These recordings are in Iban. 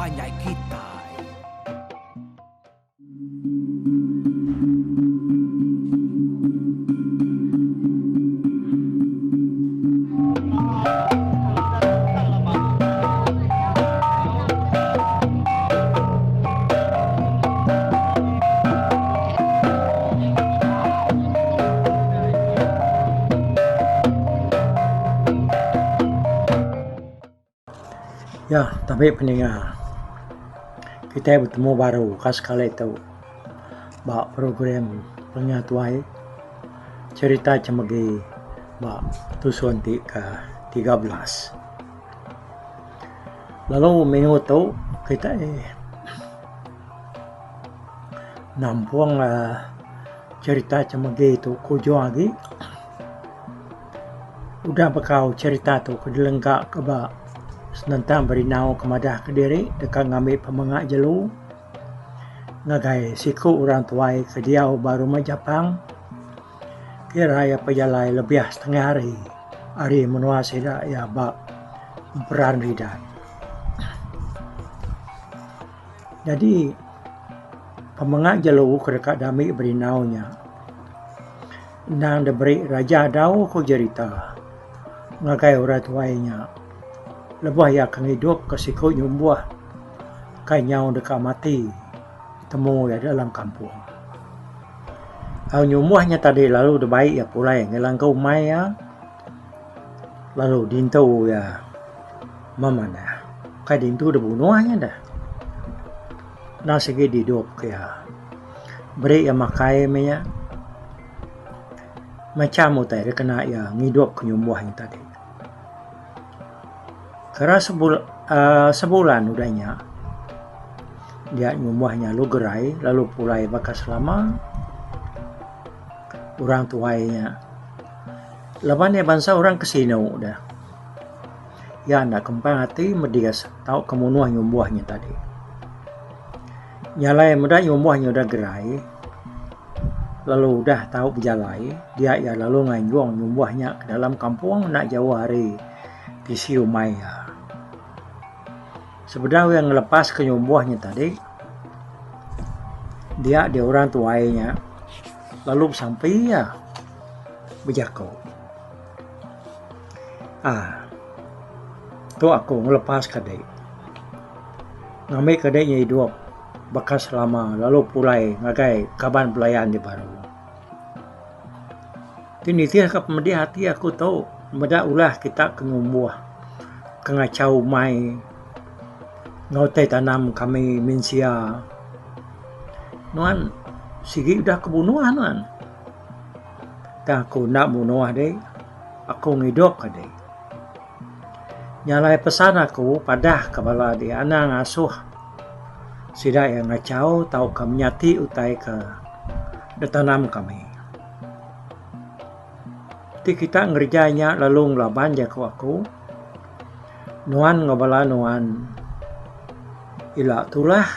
panjai kitai. Ya, tabi peninga. Kitai betemu baru ka sekali tu ba program Pengingat Tuai Cherita Chemegi ba tusun ti ke 13. Lalu minggu tu kitai nampung uhh cherita Chemegi tu ke ujung agi. Udah bekau cherita tu ke dilengka ke ba senentang Berinau ke madah kediri deka ngambi pemenga jelu ngagai siku orang tuai ke diau ba Rumah Japang kira iya pejalai lebih setengah hari ari menua sida iya ba Emperan Ridan. Nyadi pemenga jelu ke deka diambi Berinau nya. Endang diberi Raja Dau ku jerita ngagai orang tuai nya lebuh iya ke ngidupka siku nyumbuh kai nyau deka mati temu iya dalam kampung. Au nyumbuh nya tadi lalu dibai iya pulai ngelang ke umai iya lalu dintu iya memanah. Kai dintu dibunuh nya deh. Endang sigi didupka iya. Beri iya makai meh nya. Macham utai da kena iya ngidup ke nyumbuh nya tadi. Kira sebul uhh sebulan udah nya dia nyumbuh nya lalu gerai lalu pulai baka selama orang tuai nya. Laban iya bansa orang ke sinu deh. Iya enda kempang ati medis tauka munuh nyumbuh nya tadi. Nya alai meda nyumbuh nya udah gerai lalu udah tau bejalai dia iya lalu nganjung nyumbuh nya ke dalam kampung enda jauh ari tisi umai iya. Sebedau iya ngelepaska nyumbuh nya tadi dia deh orang tuai nya lalu besampi iya bejaku aaa tu aku ngelepaska dek. Ngambi ke dek nya idup baka selama lalu pulai ngagai kaban belayan ti baru. Ti nitih ka pemedih ati aku tu meda ulah kita ke ngumbuh ke ngachau umai enggau tai tanam kami mensia. Nuan sigi udah ke bunuh nuan. Tang aku enda munuh deh aku ngidup ka deh. Nya alai pesan aku padah ka bala di anang asuh sida iya ngachau tauka menyati utai ke ditanam kami. Ti kita ngereja nya lalu ngelaban jaku aku nuan enggau bala nuan ila tulah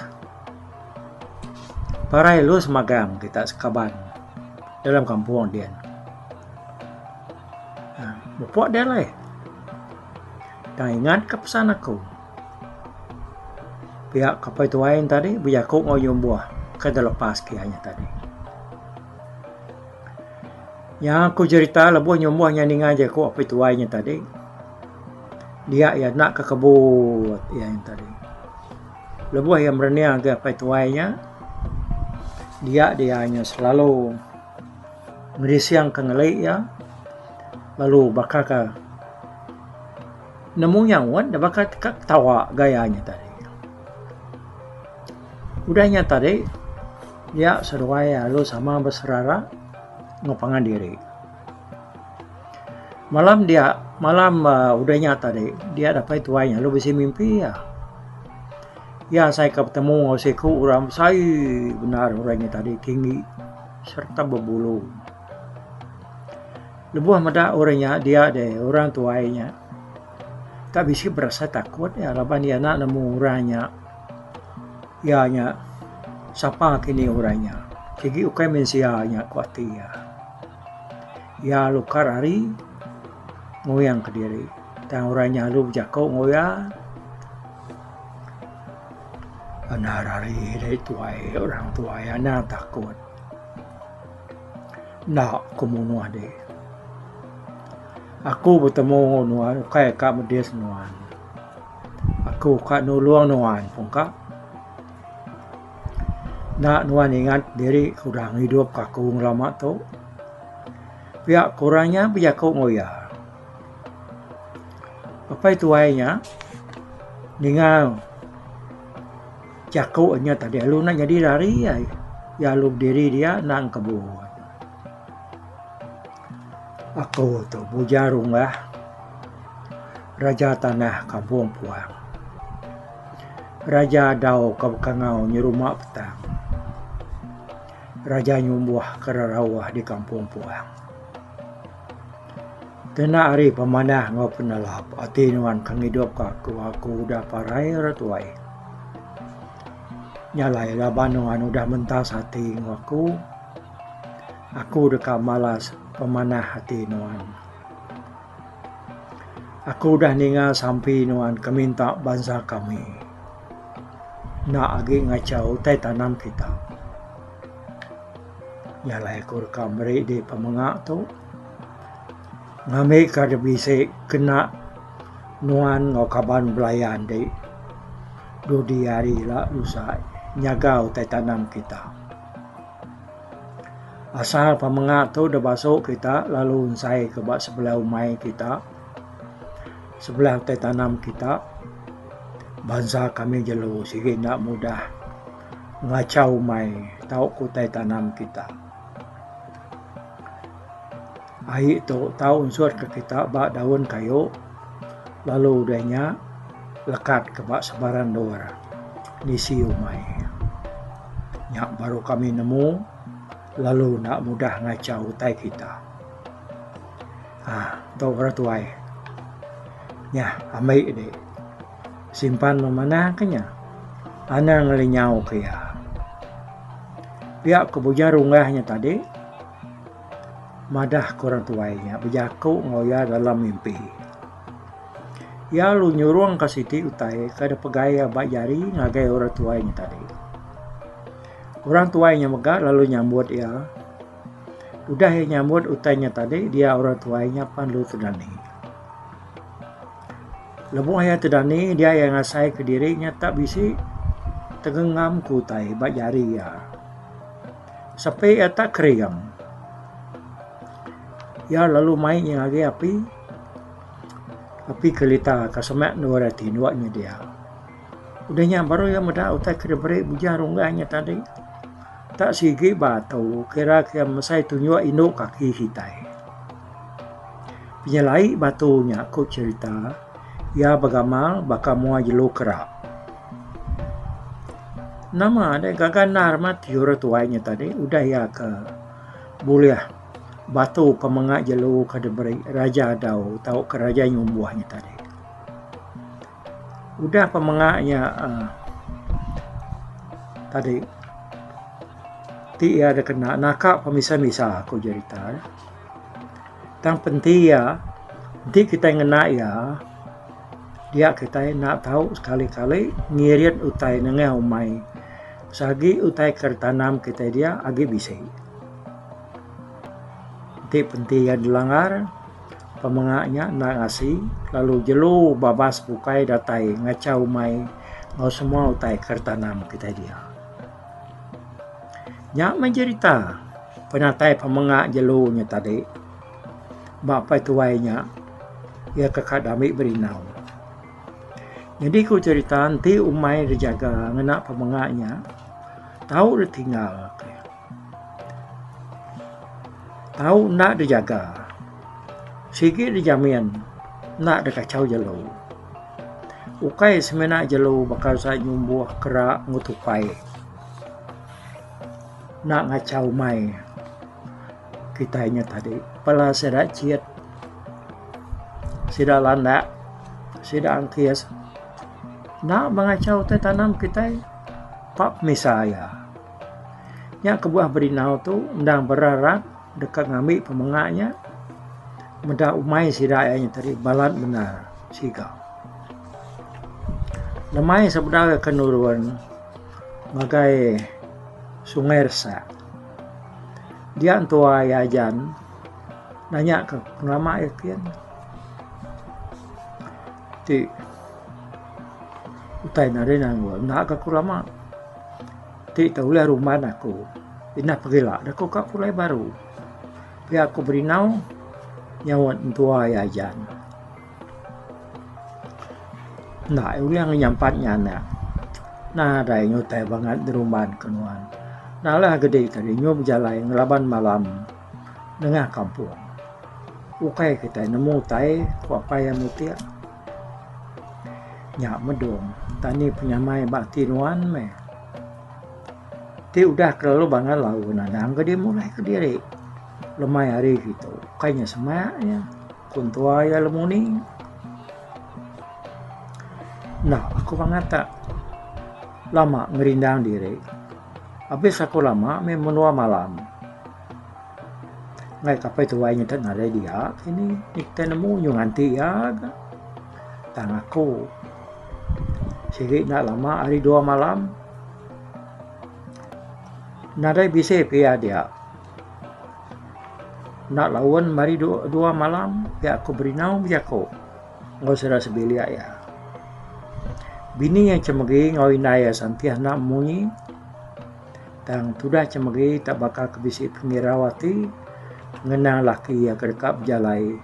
parai lu semagang kita sekaban dalam kampung din. Mupok deh alai. Tang ingat ka pesan aku. Pia ka apai tuai ne tadi bejaku enggau nyumbuh ke deh lepas ke iya nya tadi. Nya ku jerita lebuh nyumbuh nya ninga jaku apai tuai nya tadi dia iya enda ke kebut iya nya tadi. Lebuh iya merening agi apai tuai nya dia dia nya selalu. Ngerising ke ngeli iya lalu baka ke nemu nyaut baka ke ketawa gaya nya tadi. Udah nya tadi dia seduai lalu sama beserara enggau pangan diri. Malam dia malam uhh udah nya tadi dia apai tuai lalu bisi mimpi iya. Iya asai ke betemu enggau siku orang besai bendar orang nya tadi tinggi. Sereta bebulu. Lebuh meda orang nya dia deh orang tuai nya tak bisi berasa takut iya laban iya enda nemu orang nya iya nya sapa kini orang nya sigi ukai mensia nya ku ati iya. Iya lukar ari nguyang kediri tang orang nya lalu bejaku enggau iya. Anang rari deh tuai orang tuai anang takut. Enda ku munuh deh. Aku betemu enggau nuan ukai ka medis nuan. Aku ka nulung nuan pungka. Enda nuan ingat diri ke udah ngidup ka aku ngelama tu. Pia ku orang nya bejaku enggau iya. Apai tuai nya ninga jaku nya tadi lalu enda nyadi rari ai. Iya lalu bediri dia enda engkebut. Aku tu Bujang Runggah Raja Tanah Kampung Puang. Raja Dau ke bekangau nyeruma petang. Raja nyumbuh ke rerauh di Kampung Puang. Kena ari pemanah enggau penelap ati nuan ke ngidupka aku, aku udah parai ira tuai. Nya alai laban nuan udah mentas ati enggau aku, aku deka malas pemanah ati nuan. Aku udah ninga sampi nuan ke minta bansa kami enda agi ngachau utai tanam kita. Nya alai aku deka meri dih pemenga tu ngambika deh bisi kena nuan enggau kaban belayan dih dudi hari ila lusa nyaga utai tanam kita. Asal pemenga tu deh basu kita lalu ensai ke ba sebelah umai kita sebelah utai tanam kita bansa kami jelu sigi enda mudah. Ngachau umai tauka utai tanam kita. Ai tu tau unsur ke kita ba daun kayu lalu udah nya lekat ke ba sebarang endur ngisi umai. Nya baru kami nemu lalu enda mudah ngachau utai kita. Aaa tu orang tuai nyah ambi dik. Simpan memanah ke nya anang ngelinyau ke iya. Pia ke Bujang Runggah nya tadi madah ke orang tuai nya bejaku enggau iya dalam mimpi. Iya lalu nyurung ka siti utai ke dep pegai iya ba jari ngagai orang tuai nya tadi. Orang tuai nya mega lalu nyambut iya. Udah iya nyambut utai nya tadi dia orang tuai nya pan lalu tedani. Lebuh iya tedani dia iya ngasai ke diri nya tak bisi tegengam ke utai ba jari iya. Sepi iya tak kering. Iya lalu mai iya ngagai api, api kelita ke semak endur iya tinduk nya dia. Udah nya baru iya meda utai ke diberi Bujang Runggang nya tadi tak sigi batu kira ke mesai tunjuk indu kaki kitai. Penyelai batu nya ku cherita iya begamal baka mua jelu kera. Nama deh gaga endar mati orang tuai nya tadi udah iya ke bulih batu pemenga jelu ke diberi Raja Dau tauka Raja Nyumbuh nya tadi. Udah pemenga nya uhh tadi ti iya da kena naka pemisa-misa ku jerita. Tang penti iya enti kitai ngena iya dia kitai enda tau sekali-kali ngirit utai nengah umai seagi utai ke ditanam kitai dia agi bisi. Enti penti iya dilanggar pemenga nya enda ngasi lalu jelu babas bukai datai ngachau umai enggau semua utai ke ditanam kitai dia. Nya meh jerita penatai pemenga jelu nya tadi ba apai tuai nya iya ke ka dami berinau. Nyadi ku jerita enti umai dijaga ngena pemenga nya tau ditinggal ke tau enda dijaga sigi dijamin enda dikachau jelu. Ukai semina jelu baka sa nyumbuh kera enggau tupai. Enda ngachau umai kitai nya tadi. Bala sida chit, sida landak, sida angkis enda mengachau utai tanam kitai pak pemisa iya. Nya kebuah berinau tu endang berarat deka ngambi pemenga nya meda umai sida iya nya tadi balat bendar siga. Lemai sebedau iya ke nurun. Ngagai Sungai Resak. Dia entua iya ajan nanya ke pengelama iya kin ti utai nadai nanggul enda ga ku lama ti tau ulih rumban aku inah pegila da ku ka pulai baru. Pia ku Berinau nyaut entua iya ajan. Enda ulih ngenyampat nya anak. Nadai nyutai bangat nerumban ke nuan. Nalah gedi tadi nyu bejalai ngelaban malam nengah kampung. Ukai kitai nemu utai ku apai iya mutik. Nya medung tani penyamai ba ati nuan meh. Ti udah kelalu bangat laun anang ke dimulai kediri lemai hari kitu. Ukai nya semak nya. Ku entua iya lemuni. Enda aku bangat tak lama ngerindang diri. Abis aku lama meh menua malam. Enggai ka apai tuai nyadi nadai dia kini kitai nemu nyu nganti iya ga. Tang aku sigi enda lama hari dua malam nadai bisi pia dia. Enda laun mari dua malam pia ku Berinau bejaku enggau sida sebilik iya. Bini iya chemegi enggau indai iya santih enda munyi tang tudah chemegi tak baka ke bisi pengirau ati ngenang laki iya ke deka bejalai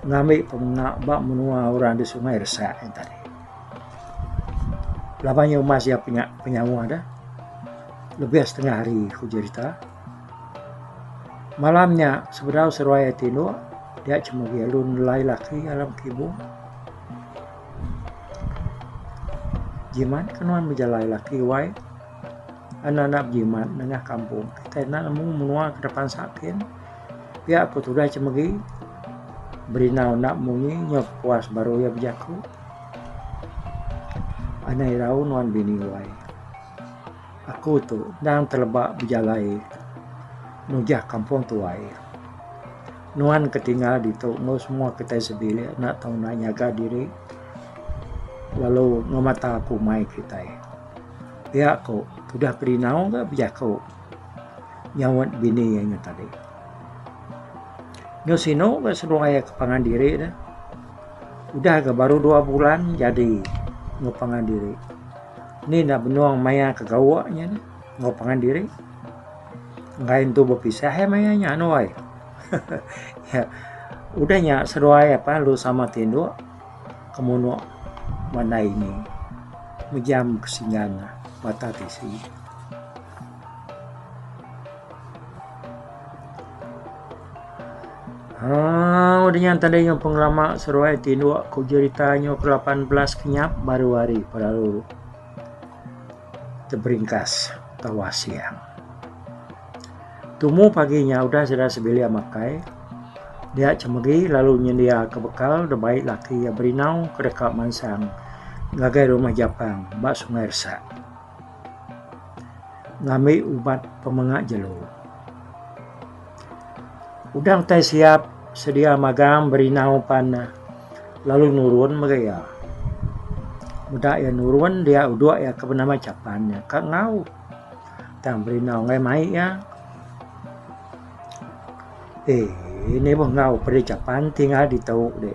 ngambi pengenga ba menua orang di Sungai Resak nya tadi. Laban iya umas iya penyauh deh lebih setengah hari ku jerita. Malam nya sebedau seruai iya tinduk dia chemegi lalu nelai laki alam kibung. Jimat ke nuan bejalai laki wai enda enda bejimat nengah kampung kitai enda nemu menua ke depan sakin pia ku tudah chemegi berinau enda munyi nyau kepuas baru iya bejaku. Anang irau nuan bini wai. Aku tu endang teleba bejalai nujah kampung tuai. Nuan ke tinggal ditu enggau semua kitai sebilik enda tau enda nyaga diri lalu ngemata ku umai kitai. Pia ku tudah Perinau ga bejaku nyaut bini iya nya tadi. Nyau sinu ga seduai ke pangan diri ne. Udah ga baru dua bulan jadi enggau pangan diri. Ni enda benung maya ke gawa nya neh enggau pangan diri. Enggai entu bepisah eh maya nya anu ai. Udah nya seduai apan lalu sama tinduk kemunuk mandai ini mejam ke singgan mata tisi. Aaa udah nya tadi nyau pengelama seruai tinduk ku jerita nyau ke 18 kenyap baru hari pelalu teberingkas tawa siang. Tumu pagi nya udah sida sebilik makai dia chemegi lalu nyendia ke bekal da bai laki iya berinau ke deka mansang ngagai rumah japang ba Sungai Resak. Ngambi ubat pemenga jelu. Udah utai siap sedia magang berinau pan lalu nurun mega iya. Meda iya nurun dia udok iya ke benama Chapan nya ka enggau. Tang berinau enggai mai iya. Eii nibuh enggau peri Chapan tinggal ditu deh.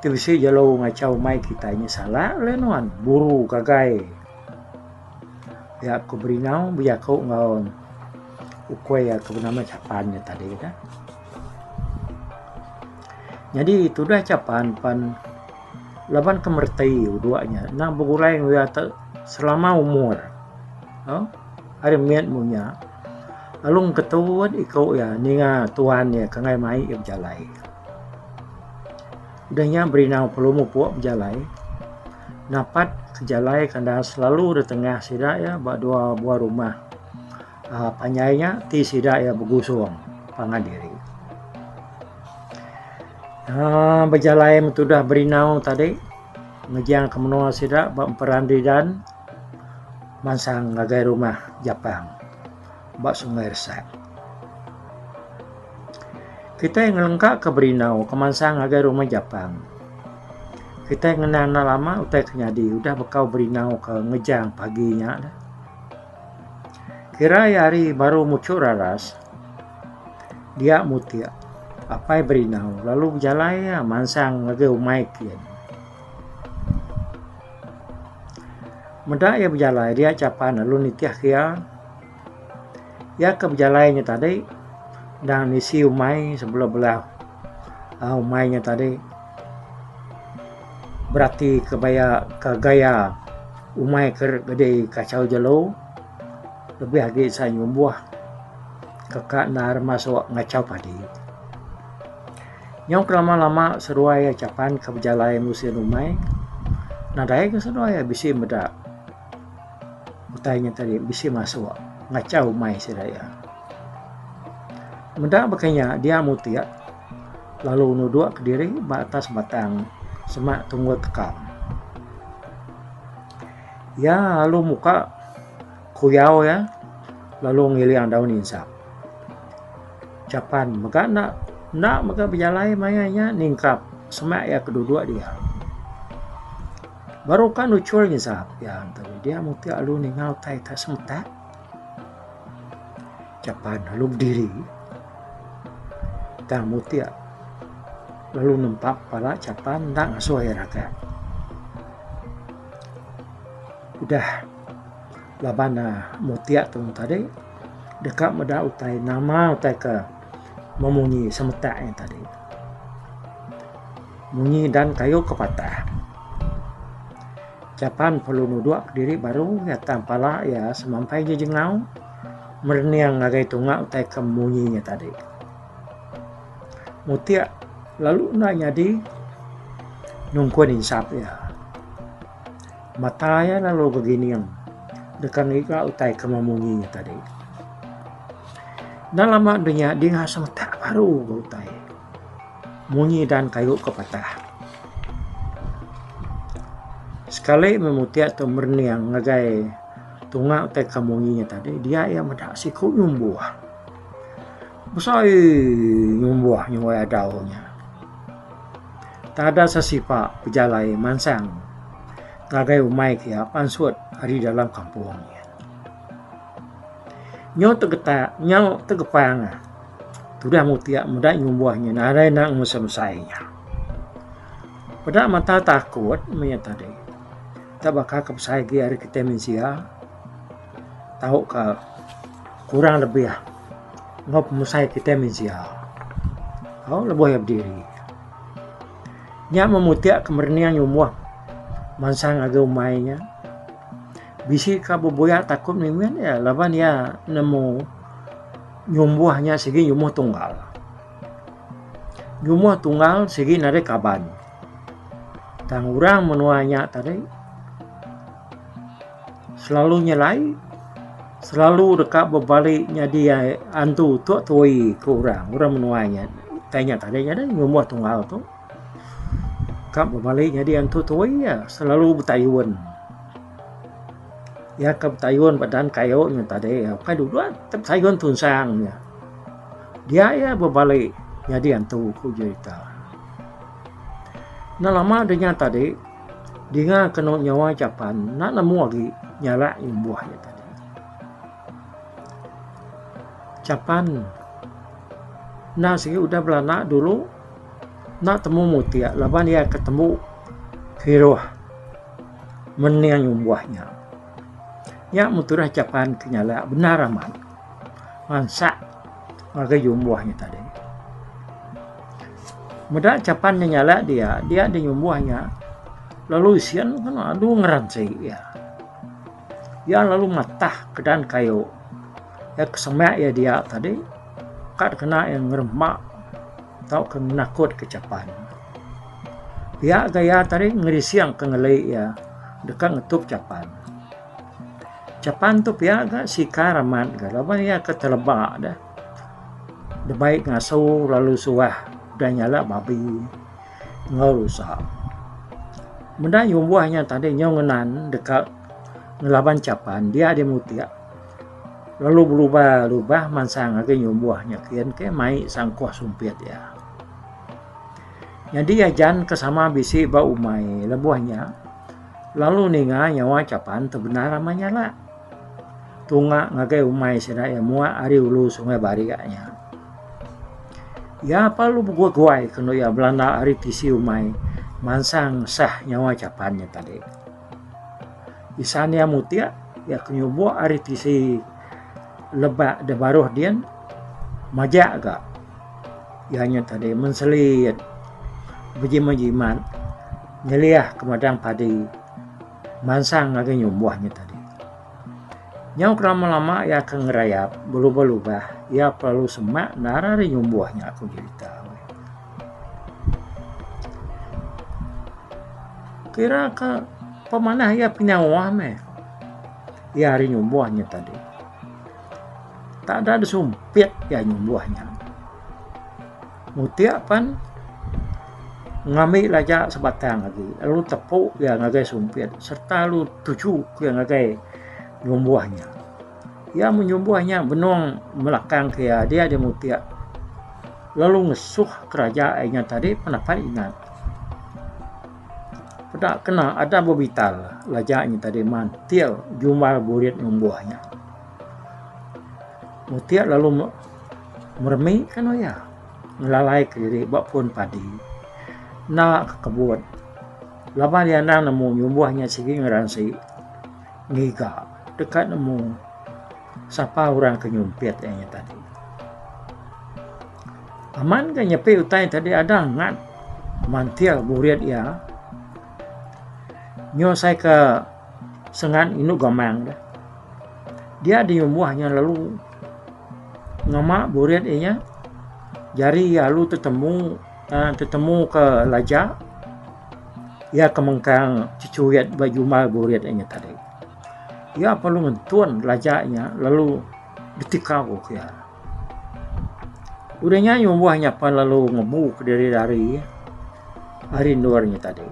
Ti bisi jelu ngachau mai kitai nya salah ulih nuan buru gagai. Pia ku Berinau bejaku enggau ukui iya ke benama Chapan nya tadi dah. Nyadi tudah Chapan pan laban ke mereti udok nya endang begulai enggau iya te selama umur uhh ari mit munya lalu ngetut iku iya ninga tuan iya ke enggai mai iya bejalai. Udah nya Berinau perlu mupuk bejalai. Napat ke jalai kandang selalu da tengah sida iya ba dua buah rumah uhh panjai nya ti sida iya begusung pangan diri. uhh Bejalai metudah Berinau tadi ngejang ke menua sida ba Emperan Ridan mansang ngagai rumah Japang ba Sungai Resak. Kitai ngelengka ke Berinau ke mansang ngagai rumah Japang. Kitai ngenang enda lama utai ke nyadi udah bekau Berinau ke ngejang pagi nya. Kira iya hari baru muchuk raras dia mutik apai Berinau lalu bejalai iya mansang ngagai umai kin. Meda iya bejalai dia chapan lalu nitih ke iya. Iya ke bejalai nya tadi endang nisi umai sebelah-belah uhh umai nya tadi berati ke baya ke gaya umai ke jadi kachau jelu lebih agi sai nyumbuh ke ka endar masuk ngachau padi. Nyau kelama lama seduai iya chapan ke bejalai musin umai nadai ke seduai iya bisi meda. Utai nya tadi bisi masuk ngachau umai sida iya. Meda baka nya dia mutik lalu nudok kediri ba atas batang semak tunggul tekam. Iya lalu muka kuyau iya lalu ngiling daun insap. Chapan mega enda enda mega bejalai maya nya ningkap semak iya ke duduk dia. Baru ka nuchul nginsap iya enti dia muti alu ninga utai ka semetak. Chapan lalu bediri tang muti lalu nempa pala chapan enda ngasuh iya ragak. Udah laban ne muti tu tadi deka meda utai nama utai ke memunyi semetak nya tadi. Munyi dan kayu ke patah. Chapan perlu nuduk diri baru iya tang pala iya semampai jejengau merening ngagai tunga utai ke munyi nya tadi. Mutik lalu enda nyadi nungkun insap iya. Mata iya lalu begining deka ngiga utai ke memunyi nya tadi. Enda lama dunya dinga semetak baru ga utai. Munyi dan kayu ke patah. Sekali meh mutik tu merening ngagai tunga utai ke munyi nya tadi dia iya meda siku nyumbuh. Besai nyumbuh nyuai adau nya. Tada sesipa pejalai mansang ngagai umai ke iya pansut ari dalam kampung nya. Nyau tegetak nyau tegepang tudah mutik meda nyumbuh nya nadai enda ngemesai-mesai nya. Peda mata takut meh nya tadi tak baka ke besai agi ari kitai mensia tauka kurang lebih enggau pemesai kitai mensia. Au lebuh iya bediri. Nya meh mutik ke merening nyumbuh mansang ngagai umai nya. Bisi ka bebuya takut mimit iya laban iya nemu nyumbuh nya sigi nyumbuh tunggal. Nyumbuh tunggal sigi nadai kaban. Tang orang menua nya tadi selalu nyelai selalu deka bebali nyadi antu tuk tuai ku orang, orang menua nya. Utai nya tadi nyadi nyumbuh tunggal tu. Ka bebali nyadi antu tuai iya selalu betayun. Iya ka betayun ba dan kayu nya tadi ukai duduk betayun tunsang nya. Dia iya bebali nyadi antu ku jerita. Enda lama dunya tadi dinga kenu nyawa japan enda nemu agi nyalak nyumbuh nya tadi. Japan enda sigi udah belanak dulu. Enda temu mutik laban iya ke tembu kiruh mening nyumbuh nya. Nya menturah chapan ke nyalak bendar amat mansak ngagai nyumbuh nya tadi. Meda chapan nya nyalak dia, dia deh nyumbuh nya lalu isin adu ngeransi iya. Iya lalu matah kedan kayu iya ke semak iya dia tadi ka dikena iya ngeremba tauka ngenakut ke chapan. Pia ga iya tadi ngerising ke ngeli iya deka ngetup chapan. Chapan tu pia ga sikar amat ga laban iya ke teleba deh dibai ngasu lalu suah udah nyala babi. Enggau rusa. Meda nyumbuh nya tadi nyau ngenan deka ngelaban chapan dia deh mutik lalu belubah lubah mansang agi nyumbuh nya kian ke mai sangkuh sumpit iya. Nyadi ajan ke sama bisi ba umai lebuh nya lalu ninga nyawa chapan tu bendar amai nyala. tunga ngagai umai sida iya muak ari ulu Sungai Barik nya. Iya perlu beguai-guai kenu iya belanda ari tisi umai mansang sah nyawa chapan nya tadi. Isan iya mutik iya ke nyubok ari tisi lebak da baruh din majak ga iya nya tadi menselit bejimat-jimat nyeliah ke madang padi mansang ngagai nyumbuh nya tadi. Nyau kelama-lama iya ke ngerayap belubah-lubah iya perlu semak endar ari nyumbuh nya ku jerita. Kira ka pemanah iya penyauh meh iya ari nyumbuh nya tadi. Tak ada disumpit iya nyumbuh nya. Mutik pan ngambi laja sebatang agi lalu tepu iya ngagai sumpit sereta lalu tuju iya ngagai nyumbuh nya. Iya meh nyumbuh nya benung melakang ke iya dia deh mutik lalu ngesuh keraja iya nya tadi penapai ingat. Peda kena ada bebital laja nya tadi mantil jumbal burit nyumbuh nya. Mutik lalu meremi kenu iya ngelalai kediri ba pun padi enda ke kebut laban iya endang nemu nyumbuh nya sigi ngeransi ngiga deka nemu sapa orang ke nyumpit iya nya tadi. Aman ga nyepi utai tadi ada ngat mantil burit iya nyau sai ke sengan indu gamang deh. Dia diumbuh nya lalu ngema burit iya nya jari iya lalu tetemu uhh tetemu ke laja iya ke mengkang chechuit ba jumbal burit iya nya tadi. Iya perlu ngentun laja nya lalu ditikau ke iya. Udah nya nyumbuh nya pan lalu ngebu kediri ari ari endur nya tadi.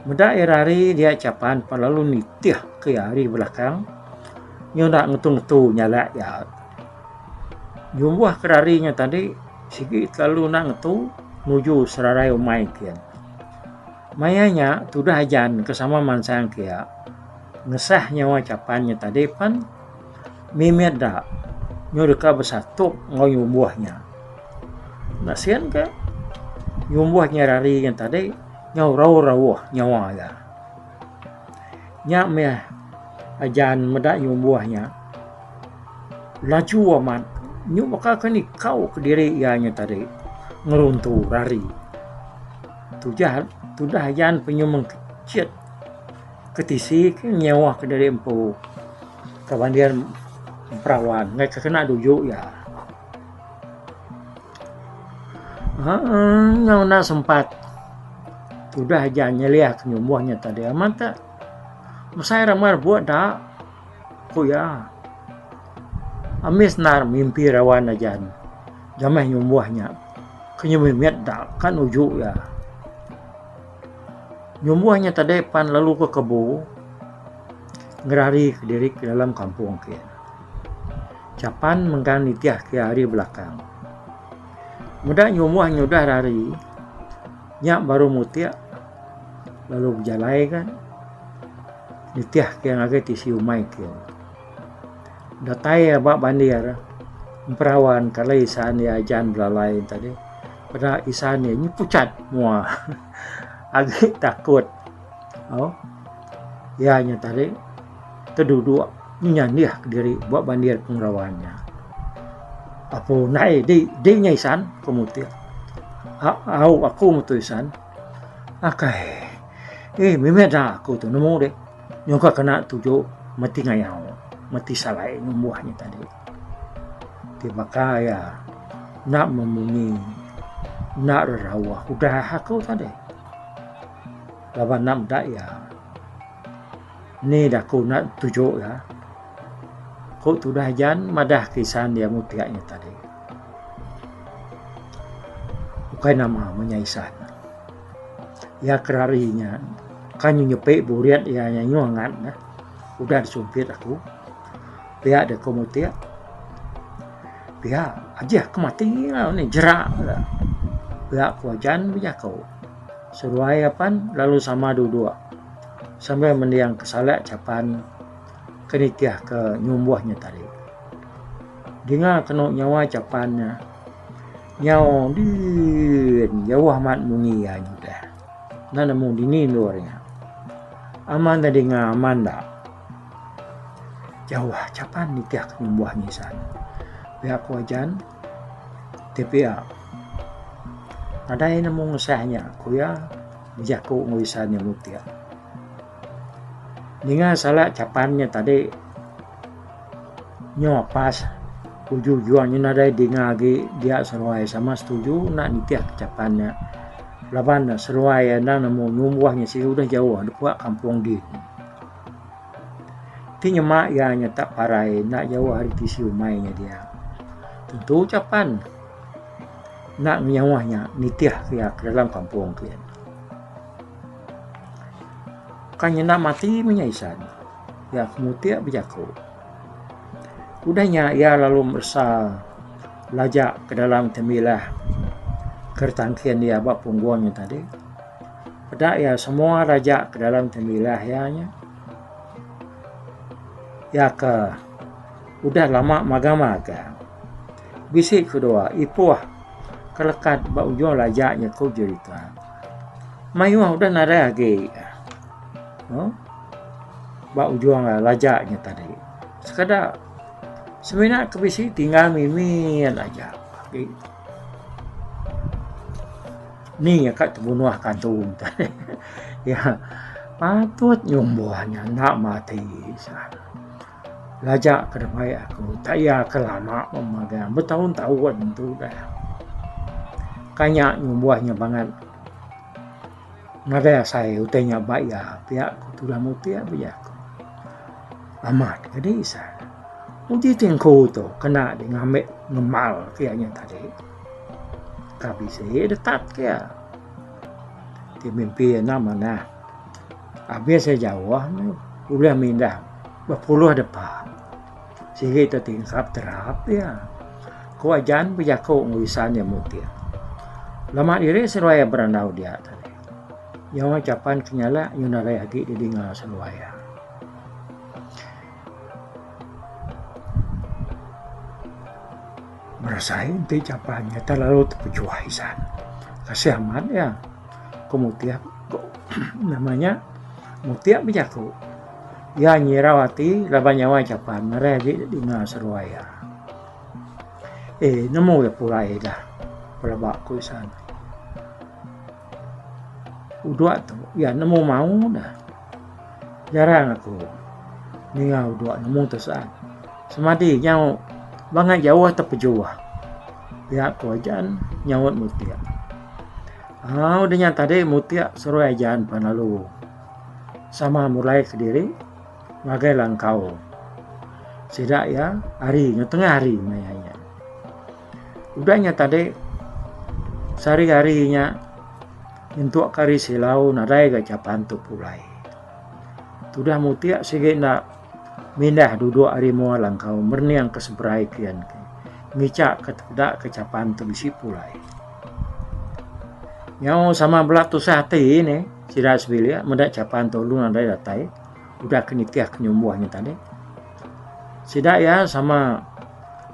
Meda iya rari dia chapan pan lalu nitih ke iya ari belakang nyau enda ngetu-ngetu nyalak iya. Nyumbuh ke rari nya tadi sigi kelalu enda ngetu nuju serarai umai kin. Maya nya tudah ajan ke sama mansang ke iya ngesah nyawa chapan nya tadi pan mimit da nyau deka besatup enggau nyumbuh nya. Nasin ka nyumbuh nya rari nya tadi. Nyau rauh-rauh nyawa iya. Nya mih ajan meda nyumbuh nya laju amat nyu baka ke nikau kediri iya nya tadi ngeruntu rari. Tujah tudah ajan penyu mengkechit ke tisi ke nyauh kediri empu ke bandir perawan ngaih ke kena duju iya. Eee nyau enda sempat tudah aja nyeliah ke nyumbuh nya tadi amat te mesai rama rebut da ku iya. Ambis endar mimpi rawan ajan jamah nyumbuh nya ke nyemimit da ka nuju iya. Nyumbuh nya tadi pan lalu ke kebu ngerari kediri ke dalam kampung ke. Chapan mengkang nitih ke ari belakang. Meda nyumbuh nyudah rari nya baru mutik lalu bejalai ka nitih ke ngagai tisi umai ke. Datai iya ba bandir emperawan kalai isan iya ajan belalai tadi peda isan iya nyepuchat mua agi takut. Au iya nya tadi teduduk nyandih kediri ba bandir pengerawan nya. Apu ndai di di nya isan ku mutik. Au aku metu isan. Akai eh mimit da aku tu nemu deh nyungka kena tuju meti ngayau meti salai numbuh nya tadi. Ti baka iya enda memunyi enda rerauh udah aku tadi. Laban enda meda iya. Ni da aku enda tuju iya. Ku tudah ajan madah ke isan iya mutik nya tadi. Ukai nama meh nya isan. Iya ke rari nya kan nyepi burit iya nya nyuh angat ne udah disumpit aku. Pia deh ku mutik. Pia ajih ke mati ne jerak pia ku ajan bejaku. Seduai apan lalu sama duduk sambil mending ke salak chapan. Ke nitih ke nyumbuh nya tadi. Dinga kenu nyawa chapan nya nyau din jauh amat munyi iya nyudah. Enda nemu dini endur nya. Aman da dinga aman da. Jauh chapan nitih ke nyumbuh ngisan. Pia ku ajan ti pia nadai nemu ngesah nya ku iya bejaku enggau isan iya mutik. Ninga sala chapan nya tadi nyau apas ujung ujung nya nadai dinga agi dia seruai sama setuju enda nitih ke chapan nya laban ne seruai enda nemu nyumbuh nya sigi udah jauh depok kampung din. Ti nyema iya nya tak parai enda jauh ari tisi umai nya dia tentu chapan enda ngenyauh nya nitih ke iya ke dalam kampung kiye. Ka nyenda mati meh nya isan. Iya ke mutik bejaku. Udah nya iya lalu meresa laja ke dalam temilah ke ditangkin iya ba punggung nya tadi. Peda iya semua raja ke dalam temilah iya nya. Iya ke udah lama magang-magang. Bisi kedua ipuh ke lekat ba ujung laja nya ku jerita. Mayuh udah nadai agi uhh ba ujung laja nya tadi. Sekeda semina ke bisi tinggal mimit aja agi. Ni ka tebunuh kantu tadi iya patut nyumbuh nya enda mati. Laja ke deka aku tak iya ke lama memagang betaun taun tu udah. Ka nya nyumbuh nya bangat ngagai asai utai nya ba iya pia ku tudah mutik bejaku. Amat ke dih isah. Uji tingku tu kena dih ngambi ngemal ke iya nya tadi. Ka bisi detat ke iya. Ti mimpi enda manah. Abis iya jauh ulih mindah bepuluh depa. Sigi tetingkap terap iya. Ku Ajan bejaku enggau isan iya mutih. Lama diri seduai iya berandau dia tadi. Nyawa chapan ke nyalak nyau nadai agi didinga seduai iya. Berasai enti chapan nya terlalu tepejuh isan. Kasih amat iya. Ku mutih ku nama nya mutik bejaku. Iya nyirau ati laban nyawa chapan nadai agi dinga seduai iya. Eh nemu iya pulai dah pelaba ku isan. Udok tu iya nemu mau dah. Jarang aku ninga udok nemu tesan. Semadi nyau bangat jauh tepejuh. Pia ku ajan nyaut mutik. Aaa udah nya tadi mutik seruai ajan pan lalu sama mulai kediri ngagai langkau sida iya hari nya tengah hari maya nya. Udah nya tadi sehari hari nya nyentuk ke hari silau nadai ga chapan tu pulai. Tudah mutik sigi enda mindah duduk ari mua langkau merening ke seberai kian ke ngicha ke tepeda ke chapan tu bisi pulai. Nyau sama bela tusah ati ne sida sebilik meda chapan tu lalu nadai datai udah ke nitih ke nyumbuh nya tadi. Sida iya sama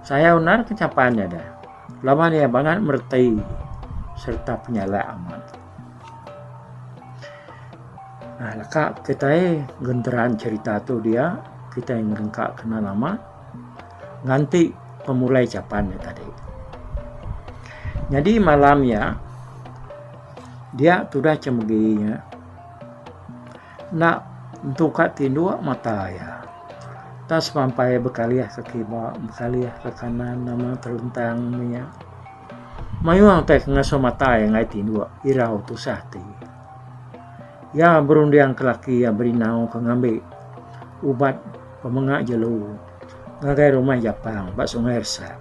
sayau endar ke chapan nya deh laban iya bangat mereti sereta penyalak amat. Aaa leka kitai genteran cherita tu dia kitai ngerengka kena lama nganti pemulai chapan nya tadi. Nyadi malam nya dia tudah chemegi nya enda entu ka tinduk mata iya. Tang semampai bekalih ke kiba bekalih ke kanan nama telentang nya. Mayuh utai ke ngasuh mata iya enggai tinduk irau tusah ati. Iya berunding ke laki iya berinau ke ngambi ubat pemenga jelu ngagai rumah Japang ba Sungai Resak.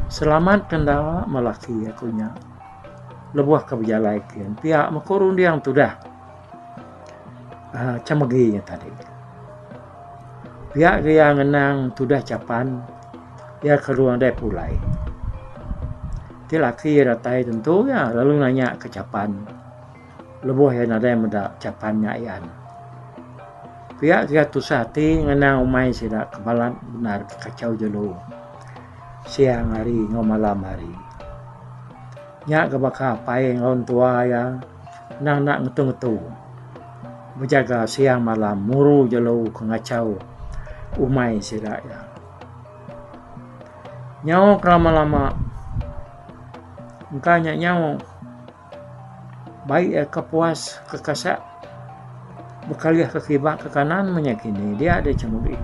Selamat ke enda meh laki aku nya lebuh ke bejalai kin pia meh ku runding tudah uhh chemegi nya tadi. Pia ke iya ngenang tudah chapan iya ke ruang deh pulai. Ti laki iya datai tentu iya lalu nanya ke chapan lebuh iya nadai meda chapan nya ayan. Pia sida tusah ati ngenang umai sida ke balat bendar ke kachau jelu siang hari enggau malam hari. Nya ga baka apai enggau entua iya endang enda ngetu-ngetu bejaga siang malam muru jelu ke ngachau umai sida iya. Nyau ke lama-lama engka nya nyau. Baik iya ke puas ke kasak bekalih ke kiba ke kanan meh nya kini dia deh chemegi.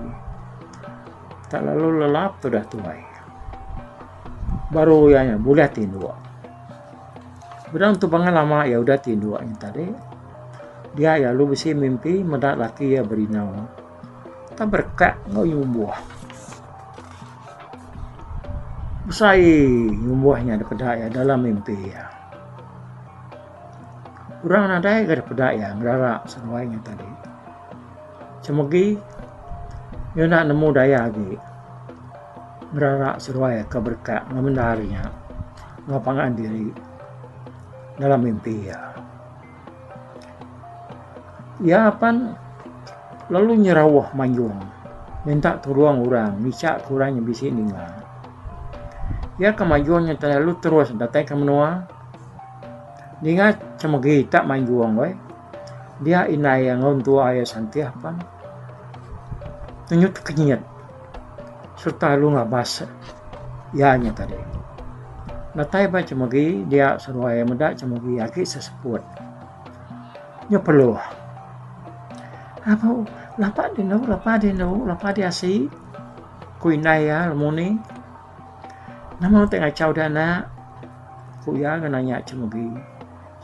Tak lalu lelap tudah tuai. Baru iya nya bulih tinduk. Bedang tu pangan lama iya udah tinduk nya tadi dia iya lalu bisi mimpi meda laki iya berinau tak berekak enggau nyumbuh. Besai nyumbuh nya dipeda iya dalam mimpi iya. Orang nadai ga dipeda iya ngerara seduai nya tadi. Chemegi iya enda nemu daya agi ngerara seduai ke berekak ngemendar nya enggau pangan diri dalam mimpi iya. Iya pan lalu nyerauh manjung minta tulung orang ngicha ke orang nya bisi ninga. Iya ke manjung nya tadi lalu terus datai ke menua ninga chemegi tak manjung weh dia indai iya enggau entua iya santih pan ngenyut kenyit sereta lalu ngabas iya nya tadi. Datai ba chemegi dia seduai meda chemegi agi seseput. Nya peluh. Apu lapa dindu lapa dindu lapa diasi ku indai iya lemuni. Nama ti ngachau deh anak ku iya ga nanya chemegi.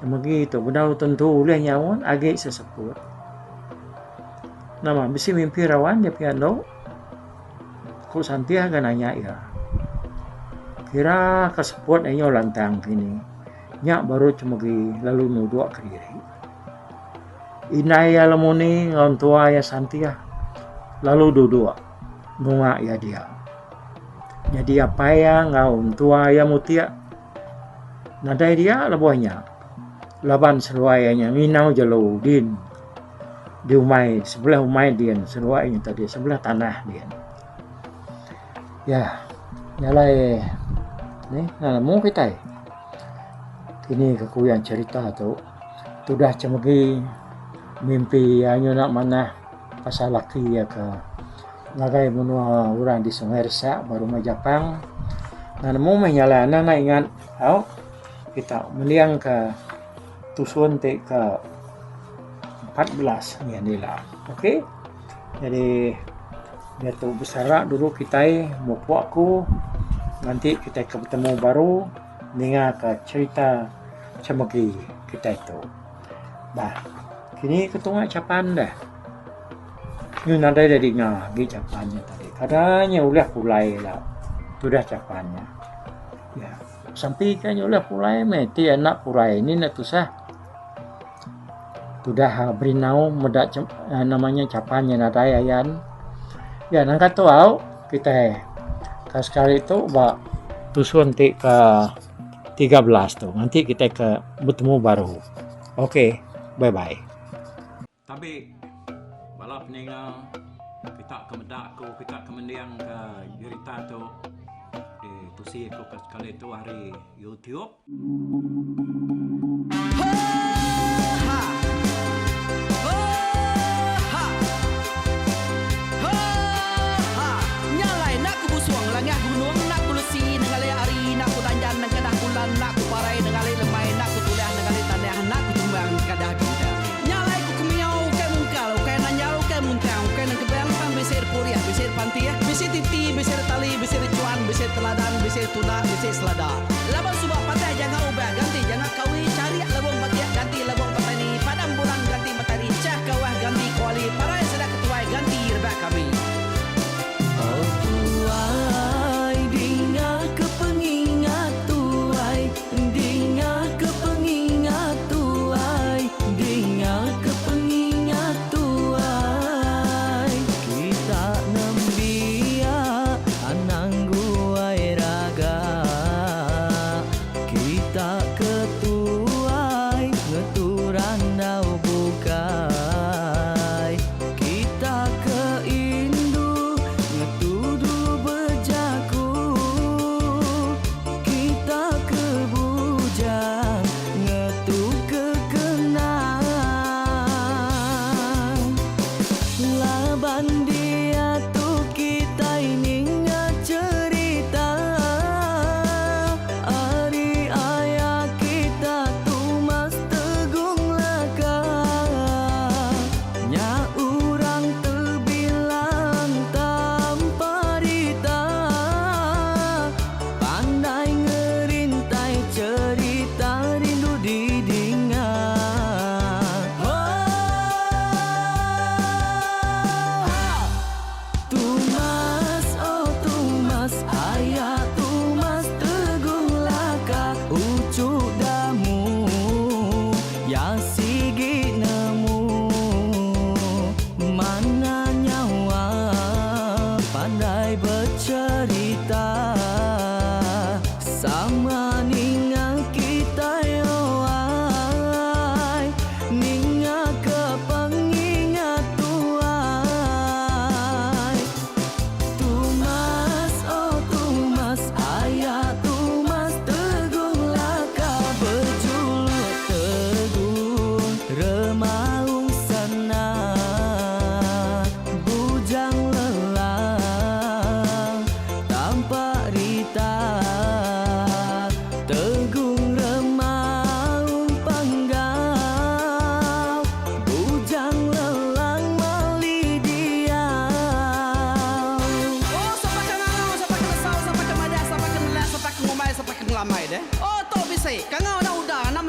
Chemegi tu bedau tentu ulih nyaut agi seseput. Nama bisi mimpi rawan dia pia endo. Ku Santih ga nanya iya. Kira ka seput inya lantang kini. Nya baru Chemegi lalu nudok kediri. Indai iya Lemuni enggau entua iya Santih lalu dudok nunga iya dia. Nyadi apai iya enggau entua iya mutik nadai dia lebuh nya laban seduai iya nya nginau jelu din. Di umai sebelah umai din seduai nya tadi sebelah tanah din. Ya nya alai nih nemu kitai kini ke ku iya cherita tu tudah chemegi mimpi iya nyuna manah pasal laki iya ke ngagai menua orang di Sungai Resak ba Rumah Japang. Nemu meh nya alai anang enda ingat au kita mending ka. Tusun ti ke 14 nyin ila. Okey. Jadi diatu besara dulu kitai mupuk aku nganti kitai ke betemu baru ninga ka cherita chemegi kitai tu. Bah kini ke tunga chapan deh. Nyu nadai da dinga agi chapan nya tadi. Kada nya ulih pulai ila tudah chapan nya. Ya. Sampi ka nya ulih pulai meh ti anak pulai ni ne tusah. Tudah berinau meda nama nya chapan nya nadai ayan. Ya nangka tu au kitai ka sekali tu ba tusun ti ke 13 tu nganti kitai ke betemu baru. Ok bye bye. Tabi bala peninga kita ke meda ku kita ke mending ka jerita tu di tusi aku ke sekali tu ari YouTube. Nya alai ku kemiau ukai mungkal, ukai nanjal, ukai muntang, ukai nengkebang tang bisi repurih, bisi repantih, bisi titi, bisi retali, bisi rechuan, bisi teladan, bisi tunda, bisi selada. Laban suba patah janga ubah ganti janga kau.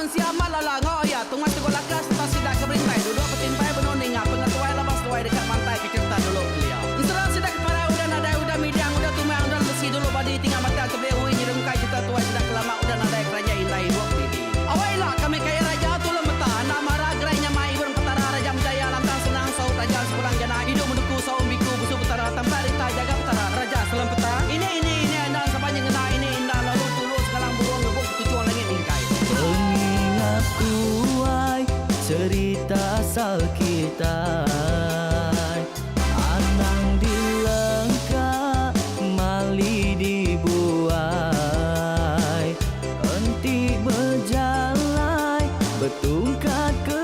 mensia amat lala enggau aya Tungai Teguh Laka sereta sida ke berintai duduk betimpai benung ninga pengetuai laban seduai deka mantai ke cherita dulu kelia. Ensera sida ke parai udah nadai udah midang udah tumang udah lesi dulu badi tinggal batang tebeli ui nyerungkai cherita tuai sida ke lama udah nadai keranjai indai ibuk didi. Awai ila kami kaya raja tulung meta enda mara gerai nyamai ibun petara raja menjaya lantang senang saut raja sepulang jana idup menuku saum biku busu petara tampak rita jaga petara raja selam peta ini ini ini enda saban nyengena ini inda lalu tulu segalang burung ngebuk ketuchung langit mingkai. Pengingat tuai cerita asal kitai Anang dilengka mali dibuai Enti bejalai betungkat ke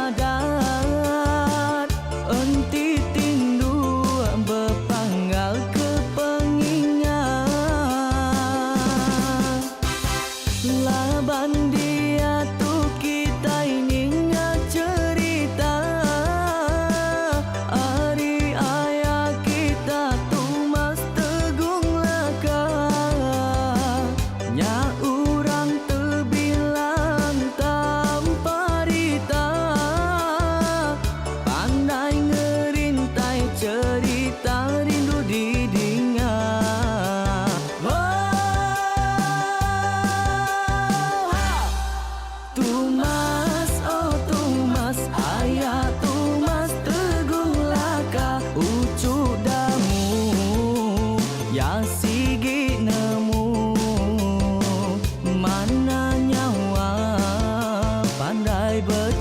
adat Enti tindu bepanggal ke pengingat Laban diatu kitai ninga cherita ari aya kita Tumas Tegung Laka. Nya urang tebilang tanpa rita Pandai ngerintai cherita rindu didinga. Oh, Tumas, oh Tumas, aya Tumas Teguh Laka uchu damu ya sigi nemu mana nyawa pandai ber.